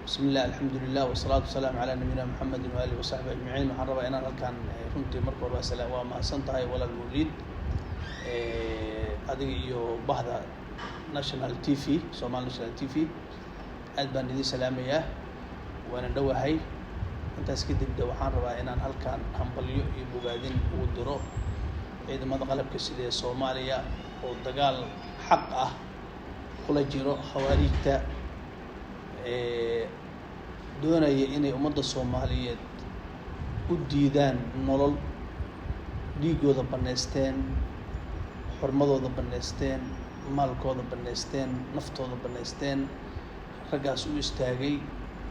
Bismi illah, alxamdulilah, wasalaatu wasalaamu calaa nabiyina Muxamedin waalihi wasaxbi ajmaciin. Waxaan rabaa inaan halkan runtii marka hore waa mahadsan tahay, walaal Mawliid, adiga iyo bahda National TV, Somali National TV. Aad baan idin salaamayaa, waana dhowahay. Intaas kadib de waxaan rabaa inaan halkan hambalyo iyo bogaadin ugu diro ciidamada qalabka sida ee Soomaaliya oo dagaal xaq ah kula jiro khawaariijta doonaya inay ummadda Soomaaliyeed u diidaan nolol, dhiigooda bannaysteen, xurmadooda bannaysteen, maalkooda bannaysteen, naftooda bannaysteen. Raggaas u istaagay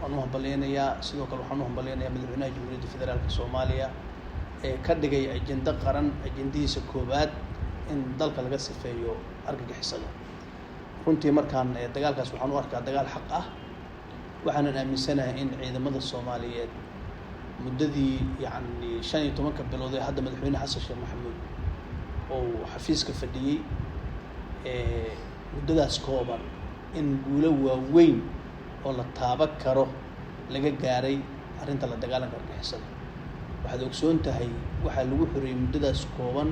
waan u hambalyeynayaa. Sidoo kale waxaan u hambalyeynayaa madaxweynaha Jamhuuriyadda Federaalka Soomaaliya ee ka dhigay ajendo qaran, ajendadiisa koowaad in dalka laga sifeeyo argagixisada. Runtii markaan dagaalkaas waxaan u arkaa dagaal xaq ah, waxaanan aaminsanahay in ciidamada Soomaaliyeed muddadii, yacni, 15-ka bilood ee hadda madaxweyne Xasan Sheekh Maxamuud oo xafiiska fadhiyey, muddadaas kooban in guulo waaweyn oo la taaban karo laga gaaray arrinta la dagaalanka argagixisada. Waxaad ogsoon tahay waxaa lagu xoreeyey muddadaas kooban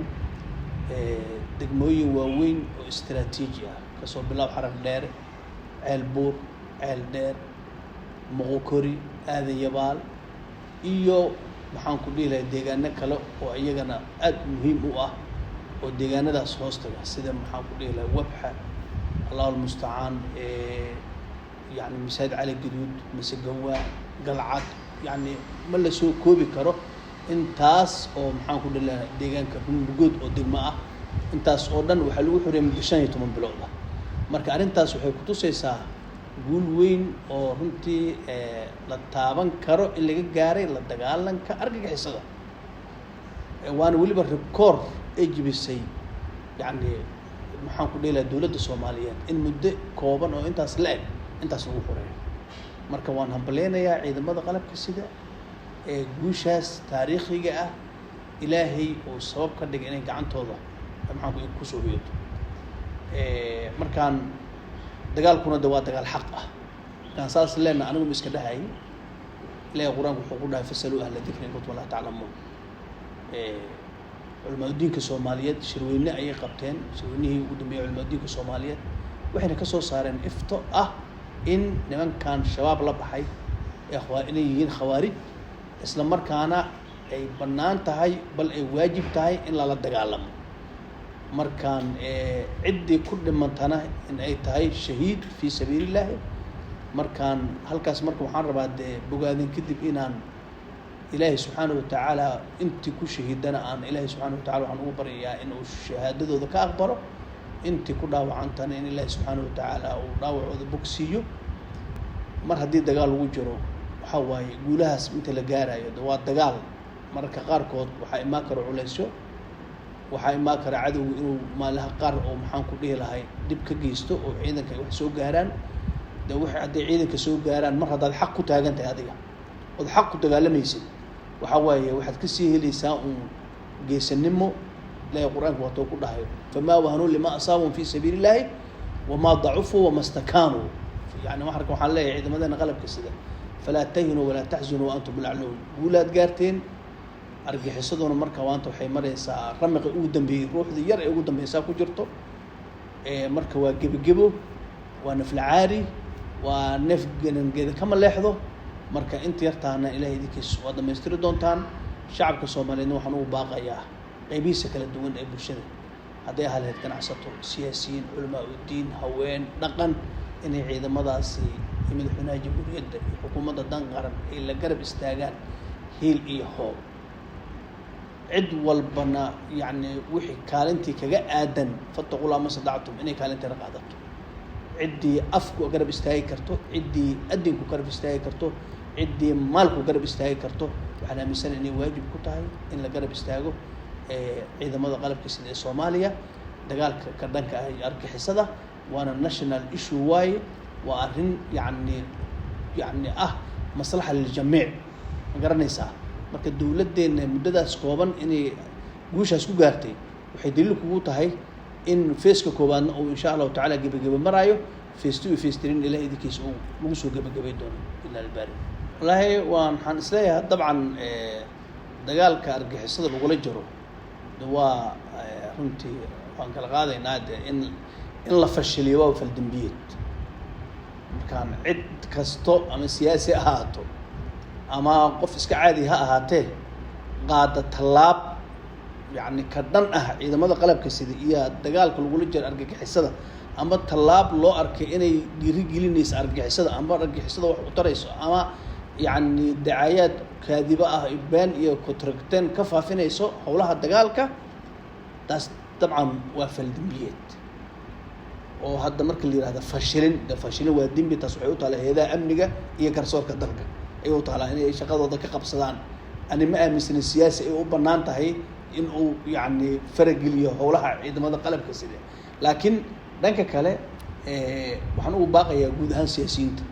degmooyin waaweyn oo istaraatiiji ah, kasoo bilaab Xarar Dheere, Ceel Buur, Ceel Dheer, Moqokori, Aadan Yabaal iyo, maxaan ku dhihi lahay, deegaano kale oo iyagana aada muhiim u ah oo deegaanadaas hoostaga, sida, maxaan ku dhihi lahay, Wabxa, Allahu almustacaan, yani Masaajid Cali Gaduud, Masegawaa, Galcad. Yani ma la soo koobi karo intaas oo, maxaan ku dhihi lahay, deegaanka Runlugood oo degmo ah. Intaas oo dhan waxaa lagu xoreeyay muddo 15 bilood ah. Marka arrintaas waxay kutusaysaa guul weyn oo runtii la taaban karo in laga gaaray la dagaalanka argagixisada, waana weliba record ay jibisay, yacni, maxaan ku dhihi lahaa, dowladda Soomaaliyeed in muddo kooban oo intaas la eg intaas lagu xoreeyo. Marka waan hambaleynayaa ciidamada qalabka sida ee guushaas taariikhiga ah Ilaahay uu sabab ka dhigay inay gacantooda, maxaan ku, kusoo hoyato. Markaan dagaalkuna de waa dagaal xaq ah. Markaan saas leenaha, anigu ma iska dhahay. Ilahay Qur-aanku wuxuu ku dhahay: "فاسألوا أهل الذكر إن كنتم لا تعلمون." Culimaa diinka Soomaaliyeed shirweyne ayay qabteen, shirweynihii ugu dambeeyey culimaa diinka Soomaaliyeed, waxayna kasoo saareen ifto ah in nimankan Shabaab la baxay ee inay yihiin khawaarij, isla markaana ay bannaan tahay, bal ay waajib tahay in lala dagaalamo. Markaan ciddii ku dhimantana in ay tahay shahiid في سبيل الله. Markaan halkaas marka waxaan rabaa dee bogaadin kadib inaan Ilaahay subxaanahu watacaala intii ku shahiidana aan Ilaahay subxaana watacala waxaan ugu baryayaa in uu shahaadadooda ka aqbalo, intii ku dhaawacantana in Ilaahay subxaana watacaala uu dhaawacooda bogsiiyo. Mar haddii dagaal lagu jiro, waxaa waaye guulahaas inta la gaarayo de waa dagaal. Mararka qaarkood waxaa imaan kara culeysyo, waxaa imaan kara cadowga inuu maaliha qaar oo, maxaan ku dhihi lahay, dhib ka geysto oo ciidanka ay wax soo gaaraan. De waxay hadday ciidanka soo gaaraan, mar haddaad xaq ku taagan tahay adiga ood xaq ku dagaalamaysid, waxaa waaye waxaad kasii helaysaa uun geesanimo. Ilahay Qur-aanka waatoo ku dhahayo: "فما وهنوا لما أصابهم في سبيل الله وما ضعفوا وما استكانوا." Yani marka waxaan leeyahay ciidamadeena qalabka sida: "فلا تهنوا ولا تحزنوا وأنتم الأعلون." Guulaad gaarteen, argixisaduna marka maanta waxay maraysaa ramiqi ugu dambeeyey, ruuxdii yar ee ugu dambeysaa ku jirto. Marka waa gebogebo, waa naflacaari, waa neef ganangeeda kama leexdo. Marka inta yartaana Ilahay idinkiis waa dhamaystiri doontaan. Shacabka Soomaaliyeedna waxaan ugu baaqayaa qaybihiisa kala duwan ee bulshada, hadday ahaa lahayd ganacsato, siyaasiyiin, culamaa uddiin, haween, dhaqan, inay ciidamadaasi iyo madaxweynaha jamhuuriyadda iyo xukuumadda dan qaran ay la garab istaagaan hiil iyo hoob. Cid walbana, yacni, wixii kaalintii kaga aadan, فاتقوا الله ما استطعتم, inay kaalinteeda qaadato. Ciddii afku garab istaagi karto, ciddii adinku garab istaagi karto, ciddii maalku garab istaagi karto, waxaan aaminsanahay inay waajib ku tahay in la garab istaago ciidamada qalabka sida ee Soomaaliya dagaalka ka dhanka ah iyo argixisada. Waana national issue waaye, waa arrin yacni ah مصلحة للجميع, ma garanaysaa? Marka dowladdeena muddadaas kooban inay guushaas ku gaartay waxay daliil kugu tahay in phase-ka koowaadna uu insha Allahu tacala gebageba maraayo. Phase 2 iyo phase 3 ilaah idinkiisa uu lagu soo gebagabay doono ilaa albaari. Wallaahi waxaan isleeyahay dabcan dagaalka argixisada lagula jiro de waa runtii waan kala qaadaynaa de in la fashiliyo waa faldambiyeed. Markaan cid kasto ama siyaasi ha ahaato ama qof iska caadi ha ahaatee qaada tallaab yacni ka dhan ah ciidamada qalabka sida iyo dagaalka lagula jiro argagixisada, ama tallaab loo arkay inay dhiirigelinayso argagixisada ama argagixisada wax u tarayso, ama yacni dacayaad kaadiba ah, been iyo contracteen ka faafinayso howlaha dagaalka, taas dabcan waa faldambiyeed. Oo hadda marka la yihahdo fashilin, de fashilin waa dembi. Taas waxay u taala hay-adaha amniga iyo garsoorka dalka ayay u taalaa inay shaqadooda ka qabsadaan. Ani ma aaminsani siyaasi ay u banaan tahay in uu yacni farageliyo howlaha ciidamada qalabka sida. Laakiin dhanka kale waxaan ugu baaqayaa guud ahaan siyaasiyiinta,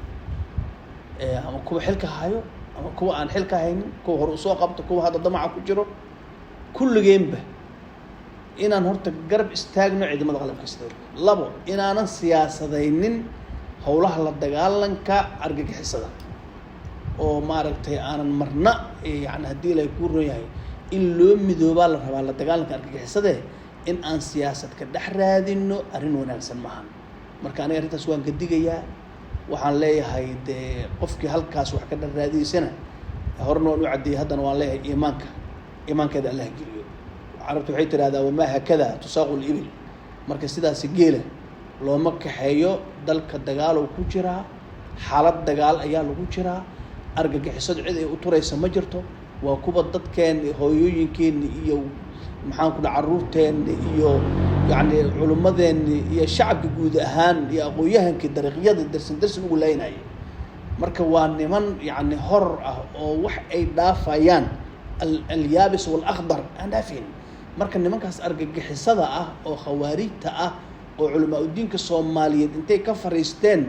ama kuwa xilka hayo ama kuwa aan xilka haynin, kuwa hore usoo qabto, kuwa hadda damaca ku jiro, kulligeenba inaan horta garab istaagno ciidamada qalabka sida. Labo, inaanan siyaasadaynin howlaha la dagaalanka argagixisada, oo maaragtay aanan marna yani haddii ilaahay kuu ron yahay in loo midoobaa la rabaa la dagaalanka argagixisade, in aan siyaasad ka dhex raadino arrin wanaagsan maahan. Marka aniga arrintaas waan ka digayaa. Waxaan leeyahay dee qofkii halkaas wax ka dhex raadiyeysana, horena waan u caddeeyey, haddana waan leeyahay, iimaanka iimaankeeda Allah geliyo. Carabtu waxay tidhahdaa: "Wamaa hakada tusaaqu libil." Marka sidaasi geela looma kaxeeyo. Dalka dagaalow ku jiraa, xaalad dagaal ayaa lagu jiraa. Argagixisadu cid ay u turaysa ma jirto. Waa kuwa dadkeeni, hooyooyinkeeni iyo maxaan ku dhaha carruurteenni iyo yacni culummadeenni iyo shacabka guud ahaan iyo aqoon-yahankii dariiqyada darsin darsin ugu laynaya. Marka waa niman yacni horor ah oo wax ay dhaafayaan alyaabis waalakhdar aan dhaafayn. Marka nimankaas argagixisada ah oo khawaarijta ah oo culamaa udiinka Soomaaliyeed intay ka fariisteen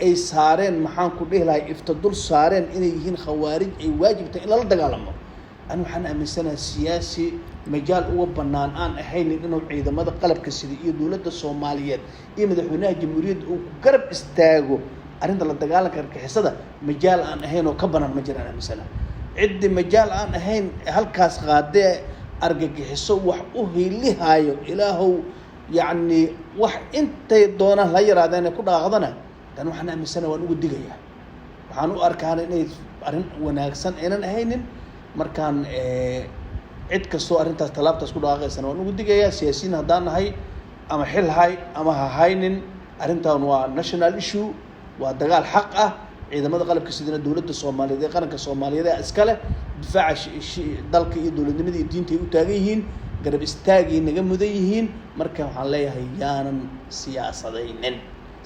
ay saareen, maxaan ku dhihi lahay, ifta dul saareen inay yihiin khawaarij ay waajib tahay in lala dagaalamo, ani waxaan aaminsanahay siyaasi majaal uga banaan aan ahaynin inuu ciidamada qalabka sida iyo dowladda Soomaaliyeed iyo madaxweynaha jamhuuriyadda uu ku garab istaago arrinta la dagaalanka argagixisada. Majaal aan ahayn oo ka banaan ma jiraan aaminsana. Ciddii majaal aan ahayn halkaas qaadee argagixiso wax u hiilihaayo, ilaahow yacni wax intay doonaan la yaraadeen ku dhaqaaqdana, tan waxaan aaminsana waan uga digayaa. Waxaan u arkaana inay arrin wanaagsan aynan ahaynin. Markaan cid kastoo arrintaas tallaabtaas ku dhaqaaqaysana waan ugu digayaa. Siyaasiyiin haddaan nahay, ama xil hay ama ha haynin, arrintan waa national issue, waa dagaal xaq ah. Ciidamada qalabka sidana dowladda Soomaaliyeed ee qaranka Soomaaliyeed ee iska leh difaaca dalka iyo dowladnimada iyo diinta ay u taagan yihiin, garab istaagay naga mudan yihiin. Marka waxaan leeyahay yaanan siyaasadaynin,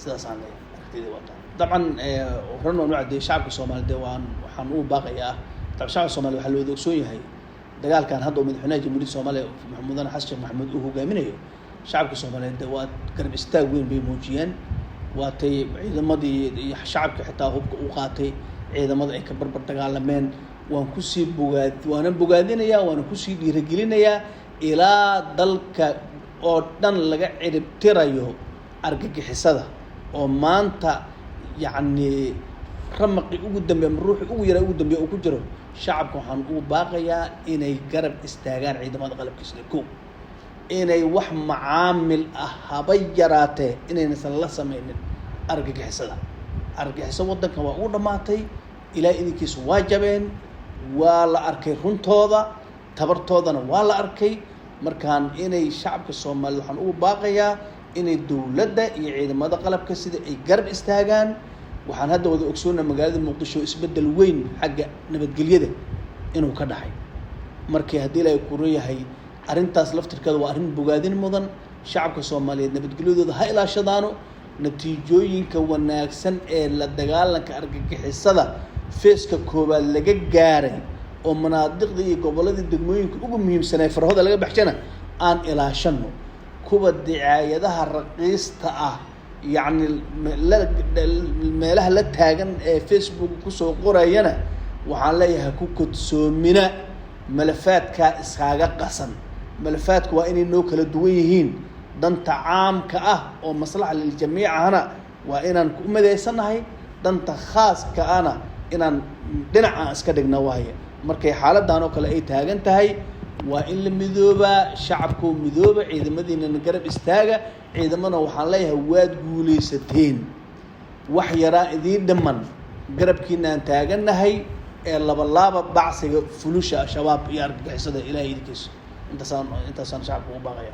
sidaasaan leeyahay. Aragtidii waa taa. Dabcan horan waan u caddeeyey shacabka Soomaaliyed waxaan ugu baaqayaa. Dabcan shacabka Soomaliya waxaa la wada ogsoon yahay dagaalkan hadda oo madaxweynaha Jamhuuriyadda Soomaaliya Mudane Xasan Sheekh Maxamuud uu hogaaminayo. Shacabka Soomaaliyeed waa garab istaag weyn bay muujiyeen. Waatay ciidamadii iyo shacabka xitaa hubka u qaatay, ciidamada ay ka barbar dagaalameen. Waan kusii bogaad, waana bogaadinayaa, waana kusii dhiirigelinayaa ilaa dalka oo dhan laga ciribtirayo argagixisada oo maanta yacni ramaqii ugu dambeeya ama ruuxii ugu yaraa ugu dambeeya uu ku jiro. Shacabka waxaan ugu baaqayaa inay garab istaagaan ciidamada qalabka sida. Ko inay wax macaamil ah haba yaraatee inaynasan la sameynin argagixisada. Argagixiso waddankan waa ugu dhammaatay, ilaa idinkiisa waa jabeen, waa la arkay runtooda, tabartoodana waa la arkay. Markaan inay shacabka Soomaaliyed waxaan ugu baaqayaa inay dowladda iyo ciidamada qalabka sida ay garab istaagaan. Waxaan hadda wada ogsoonnaa magaalada Muqdisho isbeddel weyn xagga nabadgelyada inuu ka dhacay. Markii haddii ilaahay kuro yahay, arrintaas laftirkeeda waa arrin bogaadin mudan. Shacabka Soomaaliyeed nabadgelyadooda ha ilaashadaano. Natiijooyinka wanaagsan ee la dagaalanka argagixisada phase-ka koowaad laga gaaray oo manaadiqda iyo gobolladii degmooyinka ugu muhiimsanay farahooda laga baxshana aan ilaashano. Kuwa dicaayadaha raqiista ah yacni meelaha la taagan ee Facebook kusoo qorayana waxaan leeyahay ku kodsoomina malafaadkaa iskaaga qasan. Malafaadku waa inay noo kala duwan yihiin. Danta caamka ah oo maslaxa liljamiicahana Waa inaan ku midaysannahay danta khaaska ana, inaan dhinacaan iska dhigna waaye. Markay xaaladdan oo kale ay taagan tahay, waa in la midoobaa. Shacabkoo midooba, ciidamadiinana garab istaaga. Ciidamana waxaan leeyahay, waad guulaysateen, wax yaraa idiin dhiman, garabkiinaan taagannahay ee labalaaba bacsiga fulusha Shabaab iyo argagixisada, Ilahay idinkiisa. Intaasaan shacabka ugu baaqaya.